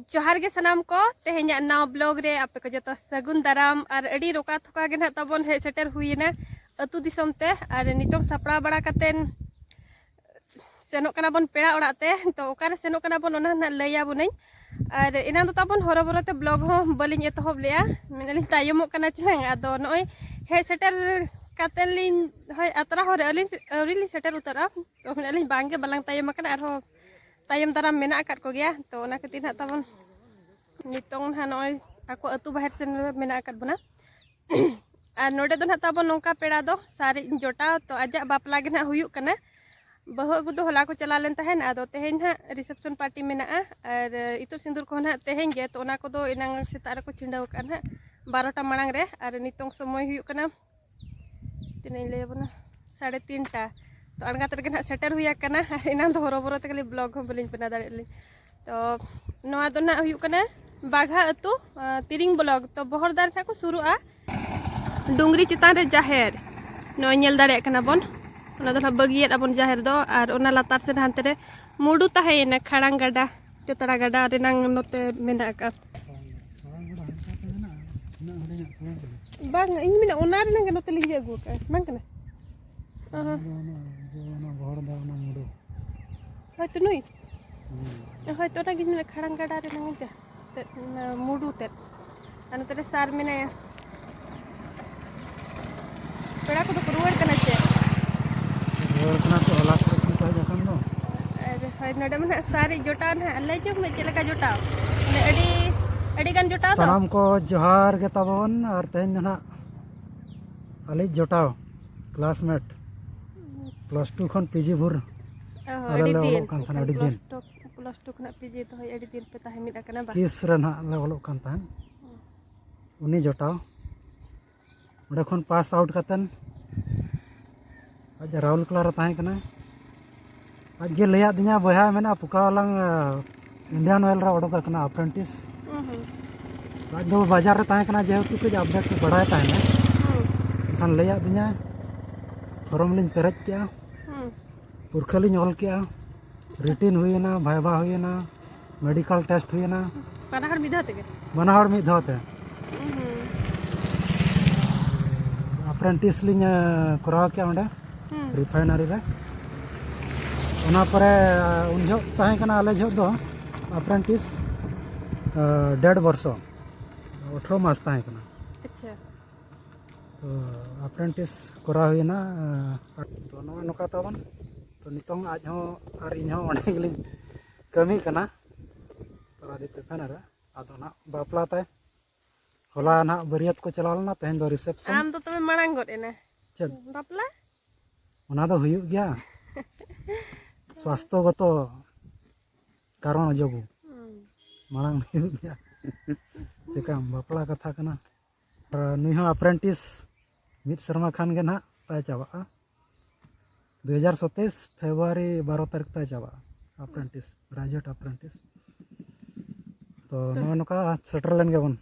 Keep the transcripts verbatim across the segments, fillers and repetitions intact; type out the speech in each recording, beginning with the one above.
ᱡᱚᱦᱟᱨ ᱜᱮ ᱥᱟᱱᱟᱢ ᱠᱚ, ᱛᱮᱦᱮᱧᱟᱜ ᱱᱟᱣᱟ ᱵᱞᱚᱜ ᱨᱮ ᱟᱯᱮ ᱠᱚ ᱡᱚᱛᱚ ᱥᱟᱹᱜᱩᱱ ᱫᱟᱨᱟᱢ᱾ ᱟᱨ ᱟᱹᱰᱤ ᱨᱚᱠᱟ ᱛᱷᱚᱠᱟ ᱜᱮ ᱱᱟᱦᱟᱜ ᱛᱟᱵᱚᱱ ᱦᱮᱡ ᱥᱮᱴᱮᱨ ᱦᱩᱭᱮᱱᱟ ᱟᱹᱛᱩ ᱫᱤᱥᱚᱢ ᱛᱮ᱾ ᱟᱨ ᱱᱤᱛᱚᱝ ᱥᱟᱯᱲᱟᱣ ᱵᱟᱲᱟ ᱠᱟᱛᱮᱱ ᱥᱮᱱᱚᱜ ᱠᱟᱱᱟ ᱵᱚᱱ ᱯᱮᱲᱟ ᱚᱲᱟᱜ ᱛᱮ᱾ ᱛᱚ ᱚᱠᱟᱨᱮ ᱥᱮᱱᱚᱜ ᱠᱟᱱᱟ ᱵᱚᱱ ᱚᱱᱟ ᱱᱟᱦᱟᱜ ᱞᱟᱹᱭ ᱟᱵᱚᱱᱟᱹᱧ᱾ ᱟᱨ ᱮᱱᱟᱝ ᱫᱚ ᱛᱟᱵᱚᱱ ᱦᱚᱨᱚᱵᱚᱨᱚ ᱛᱮ ᱵᱞᱚᱜ ᱦᱚᱸ ᱵᱟᱹᱞᱤᱧ ᱮᱛᱚᱦᱚᱵ ᱞᱮᱜᱼᱟ, ᱢᱮᱱᱟᱞᱤᱧ ᱛᱟᱭᱚᱢᱚᱜ ᱠᱟᱱᱟ ᱪᱮᱞᱟᱝ᱾ ᱟᱫᱚ ᱱᱚᱜᱼᱚᱭ ᱦᱮᱡ ᱥᱮᱴᱮᱨ ᱠᱟᱛᱮ ᱞᱤᱧ, ᱦᱳᱭ, ᱟᱛᱨᱟ ᱦᱚᱨ ᱨᱮ ᱟᱹᱞᱤᱧ ᱟᱹᱣᱨᱤ ᱞᱤᱧ ᱥᱮᱴᱮᱨ ᱩᱛᱟᱹᱨᱚᱜᱼᱟ᱾ ᱛᱚ ᱢᱮᱱᱟᱞᱤᱧ ᱵᱟᱝᱜᱮ, ᱵᱟᱞᱟᱝ ᱛᱟᱭᱚᱢ ᱟᱠᱟᱱᱟ, ᱟᱨᱦᱚᱸ ᱛᱟᱭᱚᱢ ᱫᱟᱨᱟᱢ ᱢᱮᱱᱟᱜ ᱟᱠᱟᱫ ᱠᱚᱜᱮᱭᱟ᱾ ᱛᱚ ᱚᱱᱟ ᱠᱷᱟᱹᱛᱤᱨ ᱱᱟᱦᱟᱜ ᱛᱟᱵᱚᱱ ᱱᱤᱛᱚᱝ ᱱᱟᱦᱟᱜ ᱱᱚᱜᱼᱚᱭ ᱟᱠᱚ ᱟᱹᱛᱩ ᱵᱟᱦᱮᱨ ᱥᱮᱱ ᱨᱮ ᱢᱮᱱᱟᱜ ᱟᱠᱟᱫ ᱵᱚᱱᱟ᱾ ᱟᱨ ᱱᱚᱰᱮ ᱫᱚ ᱱᱟᱦᱟᱜ ᱛᱟᱵᱚᱱ ᱱᱚᱝᱠᱟ ᱯᱮᱲᱟ ᱫᱚ ᱥᱟᱨᱮᱡ ᱡᱚᱴᱟᱣ, ᱛᱚ ᱟᱡᱟᱜ ᱵᱟᱯᱞᱟ ᱜᱮ ᱱᱟᱦᱟᱜ ᱦᱩᱭᱩᱜ ᱠᱟᱱᱟ᱾ ᱵᱟᱹᱦᱩ ᱟᱹᱜᱩ ᱫᱚ ᱦᱚᱞᱟ ᱠᱚ ᱪᱟᱞᱟᱣ ᱞᱮᱱ ᱛᱟᱦᱮᱱ, ᱟᱫᱚ ᱛᱮᱦᱮᱧ ᱱᱟᱦᱟᱜ ᱨᱤᱥᱮᱯᱥᱚᱱ ᱯᱟᱨᱴᱤ ᱢᱮᱱᱟᱜᱼᱟ᱾ ᱟᱨ ᱤᱛᱩᱫ ᱥᱤᱸᱫᱩᱨ ᱠᱚᱦᱚᱸ ᱱᱟᱦᱟᱜ ᱛᱮᱦᱮᱧ ᱜᱮ, ᱛᱚ ᱚᱱᱟ ᱠᱚᱫᱚ ᱮᱱᱟᱝ ᱥᱮᱛᱟᱜ ᱨᱮᱠᱚ ᱪᱷᱤᱸᱰᱟᱹᱣ ᱟᱠᱟᱫᱼᱟ ᱱᱟᱦᱟᱜ ᱵᱟᱨᱚᱴᱟ ᱢᱟᱲᱟᱝ ᱨᱮ᱾ ᱟᱨ ᱱᱤᱛᱚᱝ ᱥᱚᱢᱚᱭ ᱦᱩᱭᱩᱜ ᱠᱟᱱᱟ, ᱛᱤᱱᱟᱹᱜ ᱤᱧ ᱞᱟᱹᱭ ᱟᱵᱚᱱᱟ, ᱥᱟᱲᱮ ᱛᱤᱱᱴᱟ᱾ ᱛᱚ ᱟᱬᱜᱟᱛ ᱨᱮᱜᱮ ᱱᱟᱦᱟᱜ ᱥᱮᱴᱮᱨ ᱦᱩᱭ ᱟᱠᱟᱱᱟ, ᱟᱨ ᱮᱱᱟᱝ ᱫᱚ ᱦᱚᱨᱚᱵᱚᱨᱚ ᱛᱮ ᱠᱷᱟᱹᱞᱤ ᱵᱞᱚᱜ ᱦᱚᱸ ᱵᱟᱹᱞᱤᱧ ᱵᱮᱱᱟᱣ ᱫᱟᱲᱮᱭᱟᱜ ᱞᱤᱧ᱾ ᱛᱚ ᱱᱚᱣᱟ ᱫᱚ ᱱᱟᱦᱟᱜ ᱦᱩᱭᱩᱜ ᱠᱟᱱᱟ ᱵᱟᱜᱷᱟ ᱟᱹᱛᱩ, ᱟᱸ, ᱛᱤᱨᱤᱝ ᱵᱞᱚᱠ᱾ ᱛᱚ ᱵᱚᱦᱚᱲᱫᱟ ᱨᱮ ᱱᱟᱦᱟᱜ ᱠᱚ ᱥᱩᱨᱩᱜᱼᱟ᱾ ᱰᱩᱝᱨᱤ ᱪᱮᱛᱟᱱ ᱨᱮ ᱡᱟᱦᱮᱨ, ᱱᱚᱜᱼᱚᱭ ᱧᱮᱞ ᱫᱟᱲᱮᱭᱟᱜ ᱠᱟᱱᱟ ᱵᱚᱱ, ᱚᱱᱟ ᱫᱚ ᱱᱟᱦᱟᱜ ᱵᱟᱹᱜᱤᱭᱟᱫ ᱟᱵᱚᱱ ᱡᱟᱦᱮᱨ ᱫᱚ᱾ ᱟᱨ ᱚᱱᱟ ᱞᱟᱛᱟᱨ ᱥᱮᱫ ᱦᱟᱱᱛᱮ ᱨᱮ ᱢᱩᱰᱩ ᱛᱟᱦᱮᱸᱭᱮᱱᱟ, ᱠᱷᱟᱲᱟᱝ ᱜᱟᱰᱟ, ᱪᱚᱛᱲᱟ ᱜᱟᱰᱟ ᱨᱮᱱᱟᱝ ᱱᱚᱛᱮ ᱢᱮᱱᱟᱜ ᱟᱠᱟᱫ᱾ ᱵᱟᱝ, ᱤᱧ ᱢᱮᱱᱟ ᱚᱱᱟ ᱨᱮᱱᱟᱝ ᱜᱮ ᱱᱚᱛᱮ ᱞᱤᱧ ᱤᱫᱤ ᱟᱹᱜᱩ ᱟᱠᱟᱫᱼᱟ, ᱵᱟᱝ ᱠᱟᱱᱟ? ᱚᱦᱚᱸ᱾ ᱚᱱᱟ ᱫᱚ ᱚᱱᱟ ᱵᱚᱦᱚᱲ ᱫᱟ, ᱚᱱᱟ ᱢᱩᱰᱩ᱾ ᱦᱳᱭᱛᱚ ᱱᱩᱭ? ᱦᱩᱸ᱾ ᱦᱳᱭᱛᱚ ᱚᱱᱟᱜᱤᱧ ᱢᱮᱱᱟ, ᱠᱷᱟᱲᱟᱝ ᱜᱟᱰᱟ ᱨᱮ ᱱᱚᱜᱼᱚᱭ ᱛᱮ, ᱛᱮᱫ, ᱚᱱᱟ ᱢᱩᱰᱩ ᱛᱮᱫ᱾ ᱟᱨ ᱱᱚᱛᱮ ᱨᱮ ᱥᱟᱨ ᱢᱮᱱᱟᱭᱟ᱾ ᱯᱮᱲᱟ ᱠᱚᱫᱚ ᱠᱚ ᱨᱩᱣᱟᱹᱲ ᱠᱟᱱᱟ ᱪᱮ? ᱨᱩᱣᱟᱹᱲ ᱠᱟᱱᱟ ᱠᱚ, ᱦᱚᱞᱟ ᱠᱚᱨᱮ ᱠᱷᱚᱱ ᱠᱚ ᱦᱮᱡ ᱟᱠᱟᱱ ᱫᱚ᱾ ᱟᱨ ᱦᱳᱭ, ᱱᱚᱰᱮ ᱢᱟ ᱱᱟᱦᱟᱜ ᱥᱟᱨ ᱨᱮ ᱡᱚᱴᱟᱣ ᱱᱟᱦᱟᱜ, ᱞᱟᱹᱭ ᱧᱚᱜ ᱢᱮ ᱪᱮᱫ ᱞᱮᱠᱟ ᱡᱚᱴᱟᱣ? ᱢᱟᱱᱮ ᱟᱹᱰᱤ, ᱟᱹᱰᱤ ᱜᱟᱱ ᱡᱚᱴᱟᱣ ᱫᱚ? ᱥᱟᱱᱟᱢ ᱠᱚ ᱡᱚᱦᱟᱨ ᱜᱮ ᱛᱟᱵᱚᱱ, ᱟᱨ ᱛᱮᱦᱮᱧ ᱫᱚ ᱱᱟᱦᱟᱜ ᱟᱞᱮᱭᱤᱡ ᱡᱚᱴᱟᱣ, classmate, plus two ᱠᱷᱚᱱ ᱯᱤ ᱡᱤ ᱵᱷᱳᱨ ᱚ, ᱟᱞᱮ ᱟᱹᱰᱤ ᱞᱮ ᱫᱤᱱ᱾ ᱚᱞᱚᱜ ᱠᱟᱱ ᱛᱟᱦᱮᱱᱟ, ᱟᱹᱰᱤ ᱫᱤᱱ᱾ Plus two, plus two ᱠᱷᱚᱱᱟᱜ ᱯᱤ ᱡᱤ ᱫᱚ, ᱦᱳᱭ, ᱟᱹᱰᱤ ᱫᱤᱱ ᱯᱮ ᱛᱟᱦᱮᱸ ᱢᱤᱫ ᱟᱠᱟᱱᱟ ᱵᱟᱝ? ᱠᱤᱥ ᱨᱮ ᱱᱟᱦᱟᱜ ᱞᱮ ᱚᱞᱚᱜ ᱠᱟᱱ ᱛᱟᱦᱮᱸᱫ᱾ ᱦᱩᱸ᱾ ᱩᱱᱤ ᱡᱚᱴᱟᱣ ᱚᱸᱰᱮ ᱠᱷᱚᱱ pass out ᱠᱟᱛᱮᱱ ᱟᱡ ᱨᱟᱣᱩᱞᱠᱮᱞᱟ ᱨᱮ ᱛᱟᱦᱮᱸ ᱠᱟᱱᱟᱭ᱾ ᱟᱡ ᱜᱮ ᱞᱟᱹᱭᱟᱫ ᱫᱤᱧᱟ, "ᱵᱚᱭᱦᱟ ᱢᱮᱱᱟᱜᱼᱟ, ᱯᱚᱠᱟᱣᱟᱞᱟᱝ, ᱟ, Indian Oil ᱨᱮ ᱚᱰᱚᱠ ᱟᱠᱟᱱᱟ apprentice᱾" ᱦᱩᱸ, ᱦᱩᱸ᱾ ᱟᱡ ᱫᱚ ᱵᱟᱡᱟᱨ ᱨᱮ ᱛᱟᱦᱮᱸ ᱠᱟᱱᱟ, ᱡᱮᱦᱮᱛᱩ ᱠᱟᱹᱡ update ᱠᱚ ᱵᱟᱲᱟᱭ ᱛᱟᱦᱮᱱᱟ᱾ ᱦᱩᱸ᱾ ᱮᱱᱠᱷᱟᱱ ᱞᱟᱹᱭᱟᱫ ᱫᱤᱧᱟᱭ, form ᱞᱤᱧ ᱯᱮᱨᱮᱡ ᱠᱮᱜᱼᱟ, ᱦᱩᱸ᱾ ᱯᱚᱨᱤᱠᱠᱷᱟ ᱞᱤᱧ ᱚᱞ ᱠᱮᱜᱼᱟ, written ᱦᱩᱭᱮᱱᱟ, viva ᱦᱩᱭᱮᱱᱟ, ᱢᱮᱰᱤᱠᱟᱞ ᱴᱮᱥᱴ ᱦᱩᱭᱮᱱᱟ᱾ ᱵᱟᱱᱟ ᱦᱚᱲ ᱢᱤᱫ ᱫᱷᱟᱣ ᱛᱮᱜᱮ? ᱵᱟᱱᱟ ᱦᱚᱲ ᱢᱤᱫ ᱫᱷᱟᱣ ᱛᱮ᱾ ᱦᱩᱸ᱾ ᱟᱯᱨᱮᱱᱴᱤᱥ ᱞᱤᱧ ᱠᱚᱨᱟᱣ ᱠᱮᱫᱼᱟ ᱚᱸᱰᱮ᱾ ᱦᱩᱸ᱾ ᱨᱤᱯᱷᱟᱭᱱᱟᱨᱤ ᱨᱮ᱾ ᱚᱱᱟ ᱯᱚᱨᱮ ᱩᱱ ᱡᱚᱦᱚᱜ ᱛᱟᱦᱮᱸ ᱠᱟᱱᱟ ᱟᱞᱮ ᱡᱚᱦᱚᱜ ᱫᱚ ᱟᱯᱨᱮᱱᱴᱤᱥ ᱰᱮᱲ ᱵᱚᱨᱥᱚ, ᱟᱴᱷᱨᱚ ᱢᱟᱥ ᱛᱟᱦᱮᱸ ᱠᱟᱱᱟ᱾ ᱟᱪᱪᱷᱟ᱾ ᱛᱚ ᱟᱯᱨᱮᱱᱴᱤᱥ ᱠᱚᱨᱟᱣ ᱦᱩᱭᱮᱱᱟ᱾ ᱛᱚ ᱱᱚᱜᱼᱚᱭ ᱱᱚᱝᱠᱟ ᱛᱟᱵᱚᱱ᱾ ᱛᱚ ᱱᱤᱛᱚᱝ ᱟᱡ ᱦᱚᱸ ᱟᱨ ᱤᱧ ᱦᱚᱸ ᱚᱸᱰᱮ ᱜᱮᱞᱤᱧ ᱠᱟᱹᱢᱤ ᱠᱟᱱᱟ᱾ ᱯᱟᱨᱟᱫᱤᱯ ᱨᱤᱯᱷᱟᱭᱱᱟᱨ ᱨᱮ᱾ ᱟᱫᱚ ᱱᱟᱦᱟᱜ ᱵᱟᱯᱞᱟ ᱛᱟᱭ᱾ ᱦᱚᱞᱟ ᱱᱟᱦᱟᱜ ᱵᱟᱹᱨᱭᱟᱹᱛ ᱠᱚ ᱪᱟᱞᱟᱣ ᱞᱮᱱᱟ, ᱛᱮᱦᱮᱧ ᱫᱚ ᱨᱤᱥᱮᱯᱥᱚᱱ᱾ ᱟᱢ ᱫᱚ ᱛᱚᱵᱮ ᱢᱟᱲᱟᱝ ᱜᱚᱫ ᱮᱱᱟ᱾ ᱪᱮᱫ? ᱵᱟᱯᱞᱟ? ᱚᱱᱟ ᱫᱚ ᱦᱩᱭᱩᱜ ᱜᱮᱭᱟ᱾ ᱥᱟᱥᱛᱷᱚᱜᱚᱛᱚ ᱠᱟᱨᱚᱱ ᱚᱡᱚᱜ ᱢᱟᱲᱟᱝ ᱦᱩᱭᱩᱜ ᱜᱮᱭᱟ᱾ ᱪᱮᱠᱟᱢ ᱵᱟᱯᱞᱟ ᱠᱟᱛᱷᱟ ᱠᱟᱱᱟ᱾ ᱟᱨ ᱱᱩᱭ ᱦᱚᱸ ᱟᱯᱨᱮᱱᱴᱤᱥ ᱢᱤᱫ ᱥᱮᱨᱢᱟ ᱠᱷᱟᱱ ᱜᱮ ᱱᱟᱦᱟᱜ ᱛᱟᱭ ᱪᱟᱵᱟᱜᱼᱟ᱾ ᱫᱩ ᱦᱟᱡᱟᱨ ᱥᱟᱛᱟᱭᱤᱥ ᱯᱷᱮᱵᱽᱨᱩᱣᱟᱨᱤ ᱵᱟᱨᱚ ᱛᱟᱹᱨᱤᱠᱷ ᱛᱟᱭ ᱪᱟᱵᱟᱜᱼᱟ ᱟᱯᱨᱮᱱᱴᱤᱥ, ᱜᱨᱮᱡᱩᱭᱮᱴ ᱟᱯᱨᱮᱱᱴᱤᱥ᱾ ᱛᱚ ᱱᱚᱜᱼᱚ ᱱᱚᱝᱠᱟ ᱥᱮᱴᱮᱨ ᱞᱮᱱ ᱜᱮᱵᱚᱱ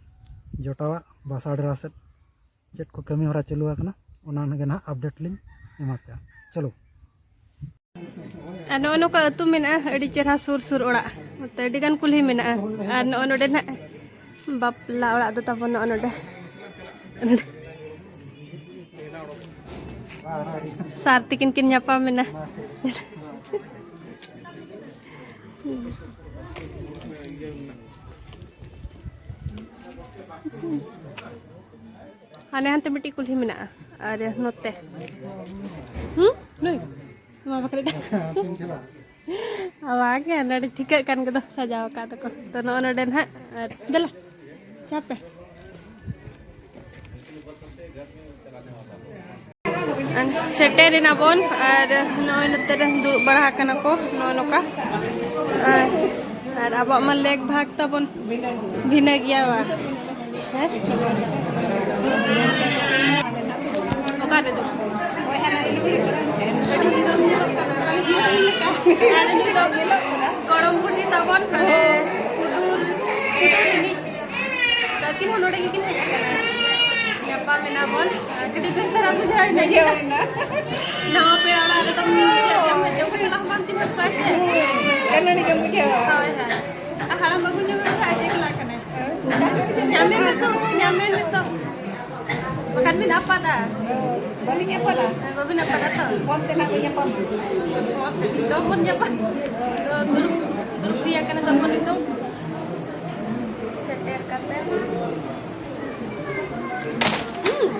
ᱡᱚᱴᱟᱣᱟᱜ ᱵᱟᱥᱟ ᱰᱮᱨᱟ ᱥᱮᱫ᱾ ᱪᱮᱫ ᱠᱚ ᱠᱟᱹᱢᱤ ᱦᱚᱨᱟ ᱪᱟᱹᱞᱩ ᱟᱠᱟᱱᱟ, ᱚᱱᱟ ᱜᱮ ᱱᱟᱦᱟᱜ ᱟᱯᱰᱮᱴ ᱞᱤᱧ ᱮᱢᱟ ᱯᱮᱭᱟ᱾ ᱪᱚᱞᱚ᱾ ᱟᱨ ᱱᱚᱜᱼᱚ ᱱᱚᱝᱠᱟ ᱟᱹᱛᱩ ᱢᱮᱱᱟᱜᱼᱟ, ᱟᱹᱰᱤ ᱪᱮᱦᱨᱟ ᱥᱩᱨ ᱥᱩᱨ ᱚᱲᱟᱜ, ᱱᱚᱛᱮ ᱟᱹᱰᱤ ᱜᱟᱱ ᱠᱩᱞᱦᱤ ᱢᱮᱱᱟᱜᱼᱟ᱾ ᱟᱨ ᱱᱚᱜᱼᱚ ᱱᱚᱰᱮ ᱱᱟᱦᱟᱜ ᱵᱟᱯᱞᱟ ᱚᱲᱟᱜ ᱫᱚ ᱛᱟᱵᱚᱱ ᱱᱚᱜᱼᱚ ᱱᱚᱰᱮ᱾ ᱥᱟᱨ ᱛᱤᱠᱤᱱ ᱠᱤᱱ ᱧᱟᱯᱟᱢ ᱮᱱᱟ᱾ ᱦᱟᱱᱮ ᱦᱟᱱᱛᱮ ᱢᱤᱫᱴᱤᱡ ᱠᱩᱞᱦᱤ ᱢᱮᱱᱟᱜᱼᱟ᱾ ᱟᱨ ᱱᱚᱛᱮ᱾ ᱦᱩᱸ? ᱱᱩᱭ? ᱱᱚᱣᱟ ᱵᱟᱠᱷᱨᱟ ᱫᱚ᱾ ᱵᱟᱝ ᱜᱮ, ᱱᱚᱰᱮ ᱴᱷᱤᱠᱟᱹᱜ ᱠᱟᱱ ᱜᱮᱫᱚ, ᱥᱟᱡᱟᱣ ᱟᱠᱟᱫ ᱫᱚᱠᱚ᱾ ᱛᱚ, ᱱᱚᱜᱼᱚ ᱱᱚᱰᱮ ᱱᱟᱦᱟᱜ᱾ ᱟᱨ ᱫᱮᱞᱟ, ᱪᱟ ᱯᱮ᱾ ᱟᱨ ᱥᱮᱴᱮᱨ ᱮᱱᱟ ᱵᱚᱱ, ᱟᱨ ᱱᱚᱜᱼᱚᱭ ᱱᱚᱛᱮ ᱨᱮ ᱫᱩᱲᱩᱵ ᱵᱟᱲᱟ ᱟᱠᱟᱱᱟ ᱠᱚ, ᱱᱚᱜᱼᱚ ᱱᱚᱝᱠᱟ᱾ ᱟᱨ, ᱟᱨ ᱟᱵᱚᱣᱟᱜ ᱢᱟ ᱞᱮᱠ ᱵᱷᱟᱜᱽ ᱛᱟᱵᱚᱱ ᱵᱷᱤᱱᱟᱹ ᱜᱮᱭᱟ ᱵᱟᱝ? ᱦᱮᱸ? ᱚᱠᱟ ᱨᱮᱫᱚ? ᱟᱨ ᱱᱩᱭ ᱫᱚ ᱜᱚᱲᱚᱢ ᱵᱩᱰᱷᱤ ᱛᱟᱵᱚᱱ, ᱦᱟᱱᱮ ᱦᱩᱫᱩᱨ, ᱦᱩᱫᱩᱨ ᱨᱤᱱᱤᱡ᱾ ᱟᱹᱠᱤᱱ ᱦᱚᱸ ᱱᱚᱰᱮ ᱜᱮᱠᱤᱱ ᱦᱮᱡ ᱟᱠᱟᱱᱟ᱾ ᱧᱟᱯᱟᱢ ᱮᱱᱟ ᱵᱚᱱ᱾ ᱟᱨ ᱠᱟᱹᱴᱤᱡ ᱵᱮᱥ ᱫᱷᱟᱨᱟ ᱵᱩᱡᱷᱟᱹᱣ ᱮᱱᱟ᱾ ᱵᱩᱡᱷᱟᱹᱣ ᱮᱱᱟ᱾ ᱱᱟᱣᱟ ᱯᱮᱲᱟ ᱚᱲᱟᱜ ᱨᱮᱫᱚ ᱪᱮᱫ ᱮᱢ ᱦᱤᱡᱩᱜ ᱠᱟᱱᱟ, ᱵᱟᱢ ᱪᱤᱱᱦᱟᱹᱣ ᱠᱚᱣᱟ ᱪᱮ? ᱦᱩᱸ, ᱠᱟᱹᱱᱟᱹᱲᱤ ᱜᱮᱢ ᱵᱩᱡᱷᱟᱹᱣᱟ᱾ ᱦᱳᱭ, ᱦᱳᱭ᱾ ᱧᱟᱢᱮ ᱢᱮ ᱛᱚ, ᱧᱟᱢᱮ ᱢᱮ ᱛᱚ᱾ ᱵᱟᱠᱷᱟᱱ ᱵᱤᱱ ᱟᱯᱟᱫᱟ᱾ ᱵᱟᱹᱞᱤᱧ ᱟᱯᱟᱫᱟ᱾ ᱦᱮᱸ, ᱵᱟᱹᱵᱤᱱ ᱟᱯᱟᱫᱟ ᱛᱚ᱾ ᱯᱷᱳᱱ ᱛᱮ ᱱᱟᱜ ᱵᱚᱱ ᱧᱟᱯᱟᱢᱟ᱾ ᱯᱷᱳᱱ ᱛᱮ ᱱᱤᱛᱚᱝ ᱵᱚᱱ ᱧᱟᱯᱟᱢ᱾ ᱛᱚ, ᱫᱩᱲᱩᱵ, ᱫᱩᱲᱩᱵ ᱦᱩᱭ ᱟᱠᱟᱱᱟ ᱛᱟᱵᱚᱱ ᱱᱤᱛᱚᱝ᱾ ᱥᱮᱴᱮᱨ ᱠᱟᱛᱮ᱾ ᱦᱩᱸ᱾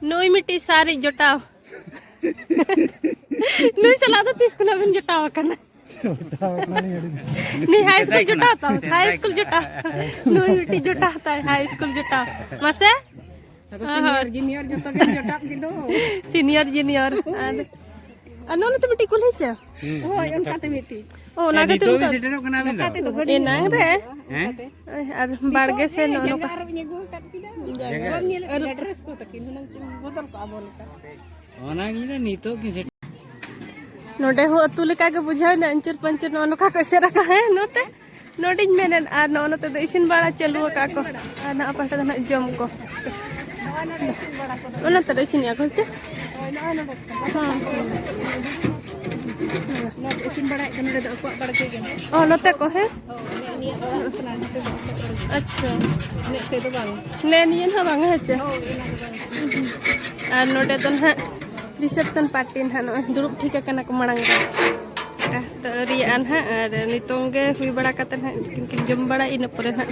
ᱱᱩᱭ ᱢᱤᱫᱴᱤᱡ ᱥᱟᱨᱤᱡ ᱡᱚᱴᱟᱣ᱾ ᱱᱩᱭ ᱥᱟᱞᱟᱜ ᱫᱚ ᱛᱤᱥ ᱠᱷᱚᱱᱟᱜ ᱵᱤᱱ ᱡᱚᱴᱟᱣ ᱟᱠᱟᱱᱟ? ᱡᱚᱴᱟᱣ ᱟᱠᱟᱱᱟᱞᱤᱧ ᱟᱹᱰᱤ ᱫᱤᱱ᱾ ᱱᱩᱭ ᱦᱟᱭ ᱥᱠᱩᱞ ᱡᱚᱴᱟᱣ ᱛᱟᱢ, ᱦᱟᱭ ᱥᱠᱩᱞ ᱡᱚᱴᱟᱣ᱾ ᱱᱩᱭ ᱢᱤᱫᱴᱤᱡ ᱡᱚᱴᱟᱣ ᱛᱟᱭ, ᱦᱟᱭ ᱥᱠᱩᱞ ᱡᱚᱴᱟᱣ᱾ ᱢᱟᱥᱮ? ᱟᱫᱚ ᱦᱳᱭ, ᱥᱤᱱᱤᱭᱚᱨ ᱦᱳᱭ᱾ ᱡᱩᱱᱤᱭᱚᱨ ᱡᱚᱛᱚ ᱜᱮ ᱡᱚᱴᱟᱣ ᱠᱤᱱ ᱫᱚ᱾ Senior junior. ᱟᱨ, ᱟᱨ ᱱᱚᱜᱼᱚ ᱱᱚᱛᱮ ᱢᱤᱫᱴᱤᱡ ᱠᱩᱞᱦᱤ ᱪᱮ? ᱦᱳᱭ, ᱚᱱᱠᱟᱛᱮ ᱢᱤᱫᱴᱤᱡ᱾ ᱚ, ᱚᱱᱟ ᱦᱮᱸ, ᱠᱷᱟᱹᱛᱤᱨ ᱱᱤᱛᱚᱜ ᱚᱱᱠᱟ ᱜᱮ ᱥᱮᱴᱮᱨᱚᱜ ᱠᱟᱱᱟ ᱵᱤᱱ ᱫᱚ? ᱱᱚᱝᱠᱟ ᱛᱮᱫᱚ ᱜᱟᱹᱰᱤ ᱮᱱᱟᱝ ᱨᱮ᱾ ᱦᱮᱸ? ᱟᱨ ᱵᱟᱲᱜᱮ ᱥᱮᱱ ᱱᱚᱜᱼᱚ ᱱᱚᱝᱠᱟ᱾ ᱡᱟᱸᱜᱟ ᱟᱨᱚ ᱧᱮᱞᱮᱫ ᱠᱚᱣᱟ, ᱰᱨᱮᱥ ᱠᱚ ᱛᱟᱹᱠᱤᱱ ᱦᱩᱱᱟᱹᱝ ᱠᱤᱱ ᱵᱚᱫᱚᱞ ᱠᱚᱜᱼᱟ ᱟᱵᱚ ᱞᱮᱠᱟ᱾ ᱚᱱᱟ ᱜᱮ ᱱᱤᱛᱚᱜ ᱜᱮ ᱥᱮᱴᱮᱨ᱾ ᱱᱚᱰᱮ ᱦᱚᱸ ᱟᱹᱛᱩ ᱞᱮᱠᱟ ᱜᱮ ᱵᱩᱡᱷᱟᱹᱣ ᱮᱱᱟ, ᱟᱹᱧᱪᱩᱨ ᱯᱟᱹᱧᱪᱩᱨ ᱱᱚᱜᱼᱚ ᱱᱚᱝᱠᱟ ᱠᱚ ᱮᱥᱮᱫ ᱟᱠᱟᱫ, ᱦᱮᱸ, ᱱᱚᱛᱮ᱾ ᱱᱚᱰᱮᱧ ᱢᱮᱱᱮᱫ, ᱟᱨ ᱱᱚᱜᱼᱚ ᱱᱚᱛᱮ ᱫᱚ ᱤᱥᱤᱱ ᱵᱟᱲᱟ ᱪᱟᱹᱞᱩ ᱟᱠᱟᱫ ᱠᱚ, ᱟᱨ ᱱᱚᱣᱟ ᱯᱟᱦᱴᱟ ᱫᱚ ᱱᱟᱜ ᱡᱚᱢ ᱠᱚ᱾ ᱚᱱᱟ ᱛᱮᱫᱚ ᱤᱥᱤᱱᱮᱜᱼᱟ ᱠᱚ ᱪᱮ? ᱦᱚᱸ᱾ ᱱᱚᱣᱟ ᱤᱥᱤᱱ ᱵᱟᱲᱟᱭᱮᱫ ᱠᱚ ᱱᱚᱰᱮ ᱫᱚ ᱟᱠᱚᱣᱟᱜ ᱵᱟᱲᱜᱮ ᱜᱮ᱾ ᱚ, ᱱᱚᱛᱮ ᱠᱚ, ᱦᱮᱸ? ᱦᱳᱭ, ᱱᱤᱭᱟᱹ ᱚᱲᱟᱜ ᱠᱟᱱᱟ, ᱱᱚᱛᱮ ᱫᱚ ᱟᱠᱚᱣᱟᱜ ᱵᱟᱲᱜᱮ᱾ ᱟᱪᱪᱷᱟ᱾ ᱱᱤᱭᱟᱹ ᱛᱮᱫᱚ ᱵᱟᱝ᱾ ᱱᱮ ᱱᱤᱭᱟᱹ ᱦᱚᱸ ᱵᱟᱝ, ᱦᱮᱸ ᱪᱮ? ᱦᱳᱭ, ᱚᱱᱟ ᱫᱚ ᱵᱟᱝ᱾ ᱟᱨ ᱱᱚᱰᱮ ᱫᱚ ᱱᱟᱦᱟᱜ reception party ᱱᱟᱦᱟᱜ ᱱᱚᱜᱼᱚᱭ ᱫᱩᱲᱩᱵ ᱴᱷᱤᱠ ᱟᱠᱟᱱᱟ ᱠᱚ ᱢᱟᱲᱟᱝ ᱨᱮ᱾ ᱟᱨ ᱛᱚ ᱟᱹᱣᱨᱤᱭᱟᱜᱼᱟ ᱱᱟᱦᱟᱜ, ᱟᱨ ᱱᱤᱛᱚᱝ ᱜᱮ ᱦᱩᱭ ᱵᱟᱲᱟ ᱠᱟᱛᱮ ᱱᱟᱦᱟᱜ ᱩᱱᱠᱤᱱ ᱠᱤᱱ ᱡᱚᱢ ᱵᱟᱲᱟ, ᱤᱱᱟᱹ ᱯᱚᱨᱮ ᱱᱟᱦᱟᱜ᱾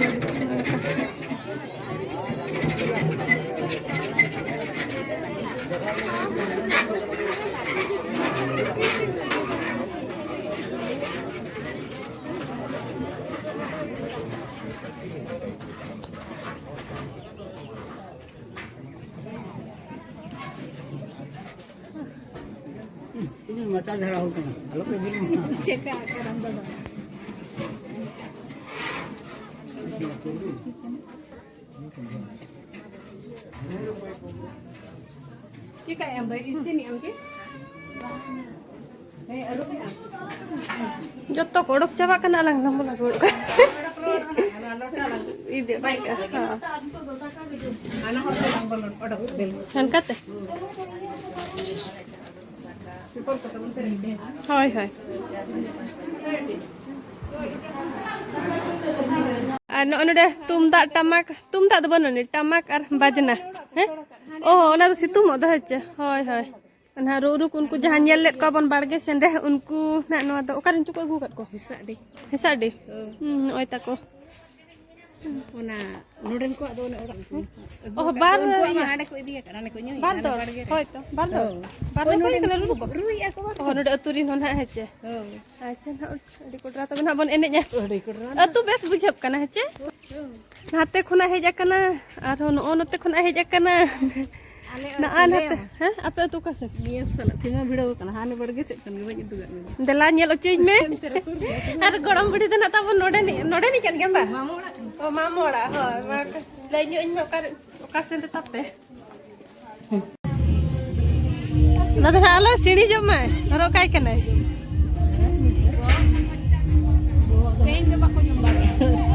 ᱤᱧ ᱢᱚᱪᱟ ᱡᱷᱟᱲᱟ ᱦᱚᱲ ᱠᱟᱱᱟ, ᱟᱞᱚ ᱯᱮ ᱵᱩᱡᱽ ᱢᱟ᱾ ᱪᱮᱠᱟ ᱠᱟᱨᱟᱢ ᱫᱚ ᱵᱟᱝ᱾ ᱪᱮᱠᱟᱭ ᱟᱢ ᱫᱚ? ᱤᱥᱤᱱᱮᱜ ᱟᱢ ᱠᱤ? ᱦᱮᱸ, ᱟᱹᱨᱩᱵᱮᱜ ᱟᱢ? ᱡᱚᱛᱚ ᱠᱚ ᱚᱰᱚᱠ ᱪᱟᱵᱟᱜ ᱠᱟᱱᱟ, ᱟᱞᱟᱝ ᱫᱚ ᱵᱚᱱ ᱟᱹᱜᱩ ᱠᱟᱜ᱾ ᱤᱫᱤ ᱵᱟᱭ ᱠᱟᱜᱼᱟ, ᱦᱮᱸ᱾ ᱦᱟᱱᱠᱟᱛᱮ? ᱦᱳᱭ, ᱦᱳᱭ᱾ ᱟᱨ ᱱᱚᱜᱼᱚᱭ ᱱᱚᱰᱮ ᱛᱩᱢᱫᱟᱜ ᱴᱟᱢᱟᱠ, ᱛᱩᱢᱫᱟᱜ ᱫᱚ ᱵᱟᱹᱱᱩᱜ ᱟᱹᱱᱤᱡ, ᱴᱟᱢᱟᱠ ᱟᱨ ᱵᱟᱡᱽᱱᱟ᱾ ᱦᱮᱸ? ᱚ, ᱚᱱᱟ ᱫᱚ ᱥᱤᱛᱩᱝᱚᱜ ᱫᱚ, ᱦᱮᱸ ᱪᱮ? ᱦᱳᱭ, ᱦᱳᱭ᱾ ᱱᱟᱦᱟᱜ ᱨᱩ ᱨᱩ ᱠᱚ ᱩᱱᱠᱩ ᱡᱟᱦᱟᱸ ᱧᱮᱞ ᱞᱮᱫ ᱠᱚᱣᱟ ᱵᱚᱱ ᱵᱟᱲᱜᱮ ᱥᱮᱱ ᱨᱮ, ᱩᱱᱠᱩ ᱱᱟᱦᱟᱜ ᱱᱚᱣᱟ ᱫᱚ ᱚᱠᱟᱨᱮᱱ ᱪᱚ ᱠᱚ ᱟᱹᱜᱩ ᱟᱠᱟᱫ ᱠᱚ? ᱦᱮᱸᱥᱟᱜᱰᱤ᱾ ᱦᱮᱸᱥᱟᱜᱰᱤ? ᱦᱳᱭ᱾ ᱦᱩᱸ, ᱱᱚᱜᱼᱚᱭ ᱛᱟᱠᱚ᱾ ᱚᱱᱟ ᱱᱚᱰᱮᱱ ᱠᱚᱣᱟᱜ ᱫᱚ ᱚᱱᱮ ᱚᱲᱟᱜ ᱠᱚ᱾ ᱚ, ᱵᱟᱨ ᱩᱱᱠᱩᱣᱟᱜ ᱢᱟ ᱤᱭᱟᱹ᱾ ᱦᱟᱸᱰᱮ ᱠᱚ ᱤᱫᱤᱭᱟ ᱠᱟᱫᱟ, ᱦᱟᱸᱰᱮ ᱠᱚ ᱧᱩᱭᱟ, ᱵᱟᱨ ᱦᱟᱸᱰᱮ ᱫᱚᱞ, ᱵᱟᱲᱜᱮ ᱨᱮ᱾ ᱦᱳᱭ ᱛᱚ, ᱵᱟᱨ ᱫᱚᱞ᱾ ᱦᱳᱭ᱾ ᱵᱟᱨ ᱦᱳᱭ, ᱫᱚᱞ ᱦᱩᱭ ᱱᱚᱰᱮ ᱠᱟᱱᱟ ᱨᱩ ᱨᱩ ᱠᱚ? ᱨᱩᱭᱮᱫᱼᱟ ᱠᱚ ᱵᱟᱨ ᱚ, ᱫᱚᱞ᱾ ᱱᱚᱰᱮ ᱟᱹᱛᱩ ᱨᱮᱱ ᱦᱚᱸ ᱱᱟᱦᱟᱜ, ᱦᱮᱸ ᱪᱮ? ᱦᱳᱭ᱾ ᱟᱪᱪᱷᱟ, ᱱᱟᱦᱟᱜ ᱟᱹᱰᱤ ᱠᱚᱰᱨᱟ ᱛᱟᱵᱚᱱ ᱦᱟᱸᱜ ᱵᱚᱱ ᱮᱱᱮᱡᱼᱟ᱾ ᱟᱹᱰᱤ ᱠᱚᱰᱨᱟ ᱟᱹᱛᱩ ᱱᱟᱦᱟᱜ᱾ ᱵᱮᱥ ᱵᱩᱡᱷᱟᱹᱜ ᱠᱟᱱᱟ, ᱦᱮᱸ ᱪᱮ? ᱦᱳᱭ᱾ ᱱᱟᱛᱮ ᱠᱷᱚᱱᱟᱜ ᱦᱮᱡ ᱟᱠᱟᱱᱟ, ᱟᱨᱦᱚᱸ ᱱᱚᱜᱼᱚ ᱱᱚᱛᱮ ᱠᱷᱚᱱᱟᱜ ᱦᱮᱡ ᱟᱠᱟᱱᱟ᱾ ᱟᱞᱮ ᱚᱲᱟᱜ ᱱᱚᱜᱼᱚᱭ ᱠᱚ ᱱᱟᱛᱮ, ᱞᱟᱹᱭᱟ᱾ ᱦᱮᱸ, ᱟᱯᱮ ᱟᱹᱛᱩ ᱚᱠᱟ ᱥᱮᱫ? ᱱᱤᱭᱟᱹ ᱥᱟᱞᱟᱜ ᱥᱤᱢᱟᱹ ᱵᱷᱤᱲᱟᱹᱣ ᱟᱠᱟᱱᱟ, ᱦᱟᱱᱮ ᱵᱟᱲᱜᱮ ᱥᱮᱫ ᱠᱷᱚᱱ ᱜᱮ ᱵᱟᱹᱧ ᱩᱫᱩᱜᱟᱜ ᱢᱮᱭᱟ᱾ ᱫᱮᱞᱟ, ᱧᱮᱞ ᱦᱚᱪᱚᱧ ᱢᱮ᱾ ᱚᱱᱛᱮ ᱨᱮ ᱥᱩᱨ ᱜᱮᱭᱟ, ᱥᱩᱨ ᱟᱨ ᱜᱮᱭᱟ᱾ ᱜᱚᱲᱚᱢ ᱵᱩᱰᱷᱤ ᱫᱚ ᱱᱟᱜ ᱛᱟᱵᱚᱱ ᱱᱚᱰᱮᱱᱤᱡ, ᱱᱚᱰᱮᱱᱤᱡ ᱠᱟᱱ ᱜᱮᱭᱟᱢ ᱵᱟᱝ? ᱢᱟᱢᱚ ᱚᱲᱟᱜ ᱠᱟᱱᱟ᱾ ᱚ, ᱢᱟᱢᱚ ᱚᱲᱟᱜ, ᱦᱳᱭ᱾ ᱢᱟ, ᱞᱟᱹᱭ ᱧᱚᱜ ᱟᱹᱧ ᱢᱮ, ᱚᱠᱟ ᱨᱮ, ᱚᱠᱟ ᱥᱮᱱ ᱨᱮ ᱛᱟᱯᱮ? ᱚᱱᱟ ᱫᱚ ᱱᱟᱜ ᱟᱞᱮ ᱥᱤᱲᱤ ᱡᱚᱢᱟᱭ ᱦᱚᱨᱚᱜ ᱠᱟᱭ ᱠᱟᱱᱟᱭ᱾ ᱛᱮᱦᱮᱧ ᱫᱚ ᱵᱟᱠᱚ ᱡᱚᱢ ᱫᱟᱲᱮᱭᱟᱜᱼᱟ᱾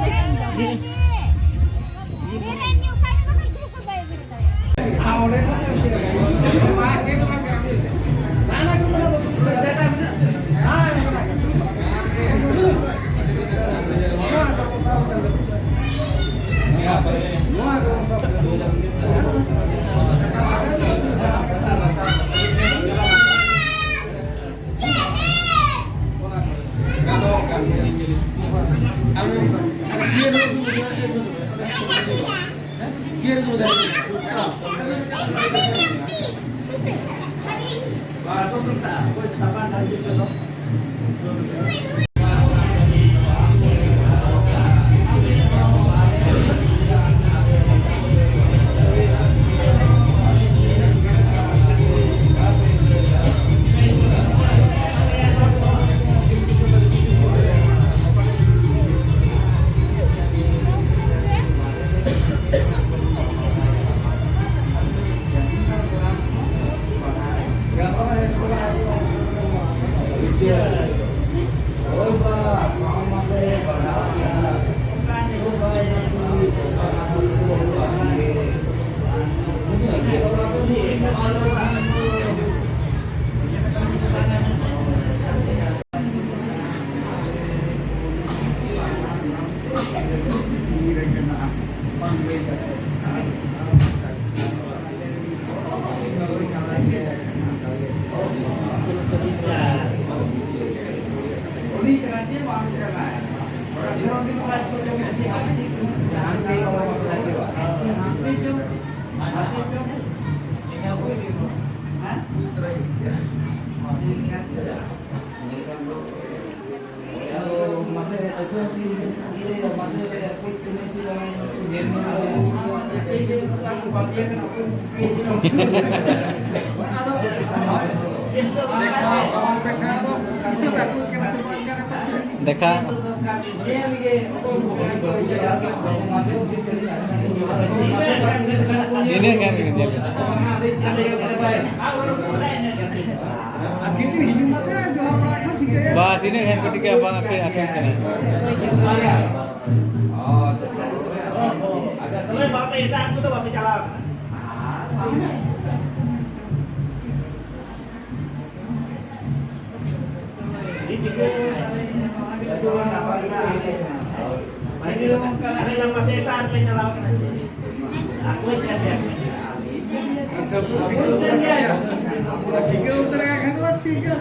ᱫᱮᱠᱷᱟ᱾ ᱤᱱᱟᱹᱜ ᱜᱟᱱ ᱜᱮ ᱧᱮᱞ᱾ ᱵᱟᱥ, ᱤᱱᱟᱹᱜ ᱜᱟᱱ ᱠᱚ ᱴᱷᱤᱠᱟᱹᱭᱟ, ᱵᱟᱝ ᱟᱹᱠᱷᱨᱤᱧ, ᱟᱹᱠᱷᱨᱤᱧ ᱠᱟᱱᱟ᱾ ᱟᱪᱪᱷᱟ, ᱛᱟᱦᱞᱮ ᱵᱟᱯᱮ, ᱮᱴᱟᱜ ᱟᱹᱛᱩ ᱫᱚ ᱵᱟᱯᱮ ᱪᱟᱞᱟᱣ ᱠᱟᱱᱟ? ᱴᱷᱤᱠᱟᱹ ᱩᱛᱟᱹᱨ ᱠᱷᱟᱱ ᱫᱚ ᱴᱷᱤᱠ ᱜᱮᱭᱟ᱾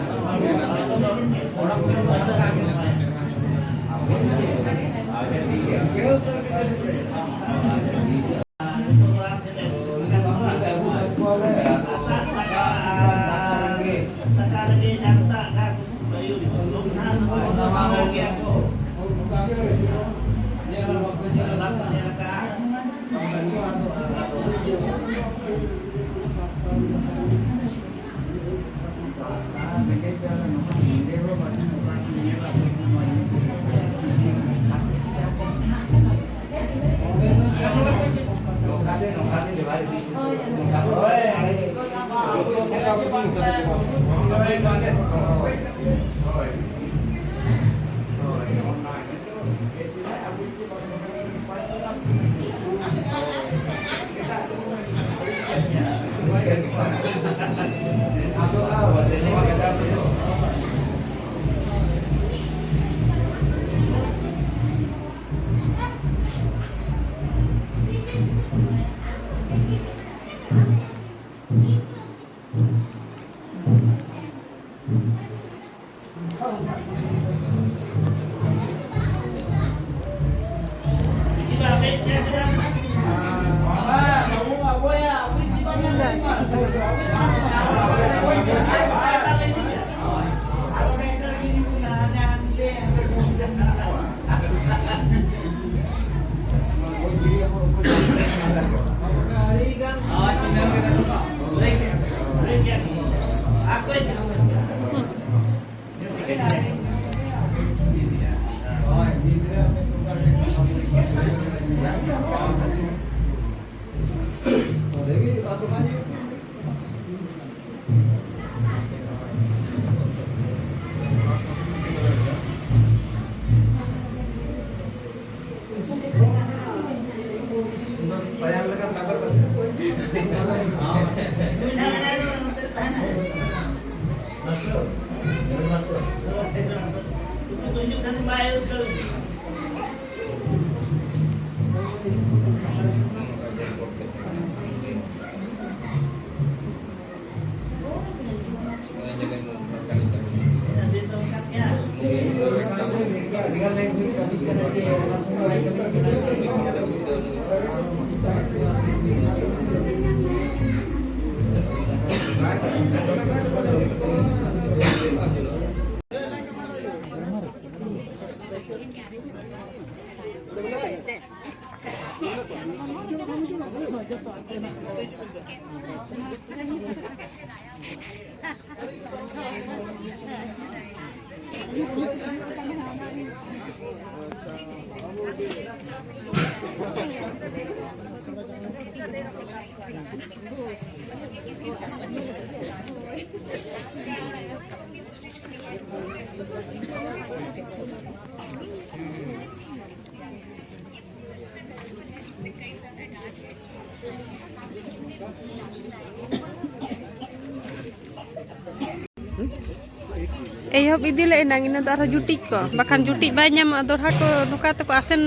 ᱮᱦᱚᱵ ᱤᱫᱤ ᱞᱮ ᱮᱱᱟᱝ, ᱤᱱᱟᱹ ᱫᱚ ᱟᱨᱦᱚᱸ ᱡᱩᱴᱤᱡ ᱠᱚ, ᱵᱟᱠᱷᱟᱱ ᱡᱩᱴᱤᱡ ᱵᱟᱭ ᱧᱟᱢᱚᱜᱼᱟ᱾ ᱫᱚᱲᱦᱟ ᱠᱚ ᱱᱚᱝᱠᱟ ᱛᱮᱠᱚ ᱟᱥᱮᱱ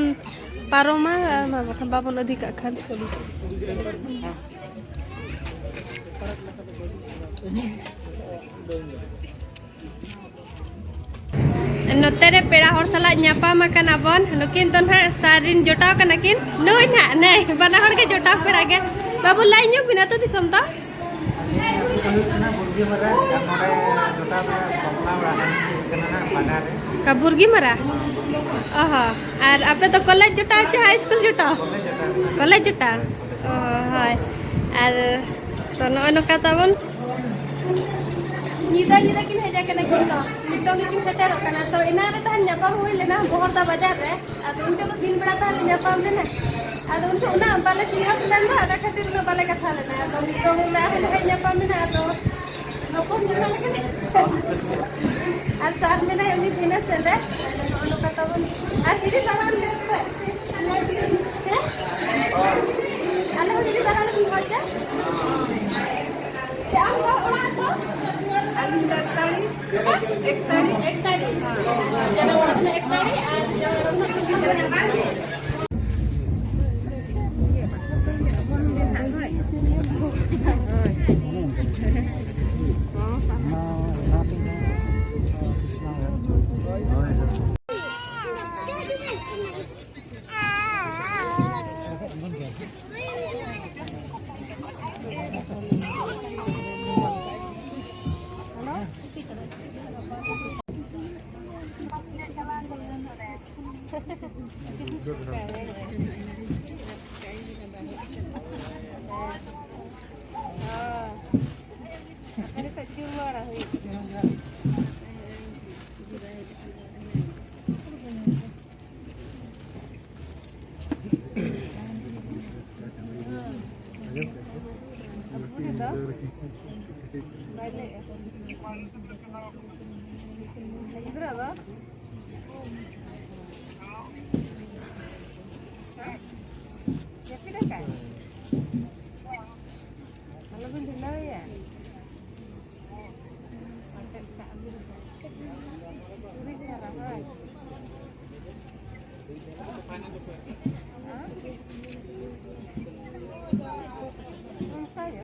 ᱯᱟᱨᱚᱢᱟ, ᱟᱨ ᱢᱟ ᱵᱟᱠᱷᱟᱱ ᱵᱟᱵᱚᱱ ᱟᱹᱫᱷᱤ ᱠᱟᱜ ᱠᱷᱟᱱ᱾ ᱱᱚᱛᱮ ᱨᱮ ᱯᱮᱲᱟ ᱦᱚᱲ ᱥᱟᱞᱟᱜ ᱧᱟᱯᱟᱢ ᱟᱠᱟᱱᱟ ᱵᱚᱱ᱾ ᱱᱩᱠᱤᱱ ᱫᱚ ᱱᱟᱦᱟᱜ ᱥᱟᱨ ᱨᱤᱱ ᱡᱚᱴᱟᱣ ᱠᱟᱱᱟ ᱠᱤᱱ᱾ ᱱᱩᱭ ᱱᱟᱦᱟᱜ, ᱱᱟᱹᱭ, ᱵᱟᱱᱟ ᱦᱚᱲ ᱜᱮ ᱡᱚᱴᱟᱣ ᱯᱮᱲᱟ ᱜᱮ᱾ ᱵᱟᱹᱵᱩ, ᱞᱟᱹᱭ ᱧᱚᱜ ᱵᱤᱱ, ᱟᱹᱛᱩ ᱫᱤᱥᱚᱢ ᱫᱚ? ᱟᱹᱛᱩ ᱫᱚ ᱦᱩᱭᱩᱜ ᱠᱟᱱᱟ ᱵᱩᱨᱜᱤ ᱢᱟᱨᱟ, ᱟᱨ ᱱᱚᱰᱮ ᱡᱚᱴᱟᱣ ᱫᱚ ᱵᱟᱯᱞᱟ ᱚᱲᱟᱜ ᱨᱮ ᱦᱮᱡ ᱠᱟᱱᱟ ᱱᱟᱜ ᱯᱟᱸᱡᱟ ᱨᱮ᱾ ᱚᱠᱟ ᱵᱩᱨᱜᱤ ᱢᱟᱨᱟ? ᱚ ᱦᱚᱸ᱾ ᱟᱨ ᱟᱯᱮ ᱫᱚ ᱠᱚᱞᱮᱡᱽ ᱡᱚᱴᱟᱣ ᱪᱮ ᱦᱟᱭ ᱥᱠᱩᱞ ᱡᱚᱴᱟᱣ? ᱠᱚᱞᱮᱡᱽ ᱡᱚᱴᱟᱣ᱾ ᱠᱚᱞᱮᱡᱽ ᱡᱚᱴᱟᱣ᱾ ᱚ, ᱦᱳᱭ᱾ ᱟᱨ ᱛᱚ ᱱᱚᱜᱼᱚᱭ ᱱᱚᱝᱠᱟ ᱛᱟᱵᱚᱱ᱾ ᱧᱤᱫᱟᱹ ᱧᱤᱫᱟᱹ ᱠᱤᱱ ᱦᱮᱡ ᱟᱠᱟᱱᱟ ᱠᱤᱱ ᱛᱚ, ᱱᱤᱛᱚᱝ ᱜᱮᱠᱤᱱ ᱥᱮᱴᱮᱨᱚᱜ ᱠᱟᱱᱟ᱾ ᱛᱚ ᱮᱱᱟᱝ ᱨᱮ ᱛᱟᱦᱮᱱ ᱧᱟᱯᱟᱢ ᱦᱩᱭ ᱞᱮᱱᱟ ᱵᱚᱦᱚᱨᱫᱟ ᱵᱟᱡᱟᱨ ᱨᱮ, ᱟᱫᱚ ᱩᱱ ᱡᱚᱠᱷᱚᱱ ᱫᱤᱱ ᱵᱮᱲᱟ ᱛᱟᱦᱮᱱ ᱧᱟᱯᱟᱢ ᱞᱮᱱᱟ, ᱟᱫᱚ ᱩᱱ ᱡᱚᱠᱷᱚᱱ ᱩᱱᱟᱹᱜ ᱵᱟᱞᱮ ᱪᱤᱱᱦᱟᱹᱯ ᱞᱮᱱ ᱫᱚ, ᱚᱱᱟ ᱠᱷᱟᱹᱛᱤᱨ ᱩᱱᱟᱹᱜ ᱵᱟᱞᱮ ᱠᱟᱛᱷᱟ ᱞᱮᱱᱟ᱾ ᱟᱫᱚ ᱱᱤᱛᱚᱝ ᱞᱮ ᱦᱮᱡ ᱧᱟᱯᱟᱢ ᱮᱱᱟ, ᱟᱫᱚ ᱦᱚᱯᱚᱱ ᱡᱚᱱᱟ ᱞᱮᱠᱟ᱾ ᱟᱨ ᱥᱟᱨ ᱢᱮᱱᱟᱭ ᱩᱱᱤ ᱵᱷᱤᱱᱟᱹ ᱥᱮᱱ ᱨᱮ, ᱱᱚᱜᱼᱚ ᱱᱚᱝᱠᱟ ᱛᱟᱵᱚᱱ᱾ ᱟᱨ ᱦᱤᱨᱤ ᱫᱟᱨᱟᱢ ᱞᱮ ᱯᱮ᱾ ᱦᱮᱸ? ᱟᱞᱮ ᱦᱚᱸ ᱦᱤᱨᱤ ᱫᱟᱨᱟᱢ ᱞᱮ ᱢᱚᱡᱽ ᱜᱮ᱾ ᱟᱢ ᱫᱚ ᱚᱲᱟᱜ ᱫᱚ? ᱟᱹᱞᱤᱧ ᱫᱚ ᱮᱠ ᱛᱟᱹᱨᱤᱠᱷ᱾ ᱮᱠ ᱛᱟᱹᱨᱤᱠᱷ? ᱮᱠ ᱛᱟᱹᱨᱤᱠᱷ᱾ ᱡᱟᱱᱟᱢ ᱚᱲᱟᱜ ᱠᱷᱚᱱᱟᱜ ᱮᱠ ᱛᱟᱹᱨᱤᱠᱷ ᱟᱨ ᱡᱟᱶᱟᱭ ᱚᱲᱟᱜ ᱠᱷᱚᱱᱟᱜ ᱫᱩ ᱛᱟᱹᱨᱤᱠᱷ᱾ ᱜᱤᱫᱽᱨᱟᱹ ᱫᱚ ᱡᱟᱹᱯᱤᱫ ᱟᱠᱟᱫ? ᱟᱞᱚᱵᱤᱱ ᱰᱷᱤᱞᱟᱹᱣᱮᱭᱟ᱾ ᱟᱴᱮᱫ ᱠᱟᱜ ᱵᱤᱱ᱾ ᱪᱩᱨᱤ ᱫᱷᱟᱨᱟ, ᱦᱳᱭ᱾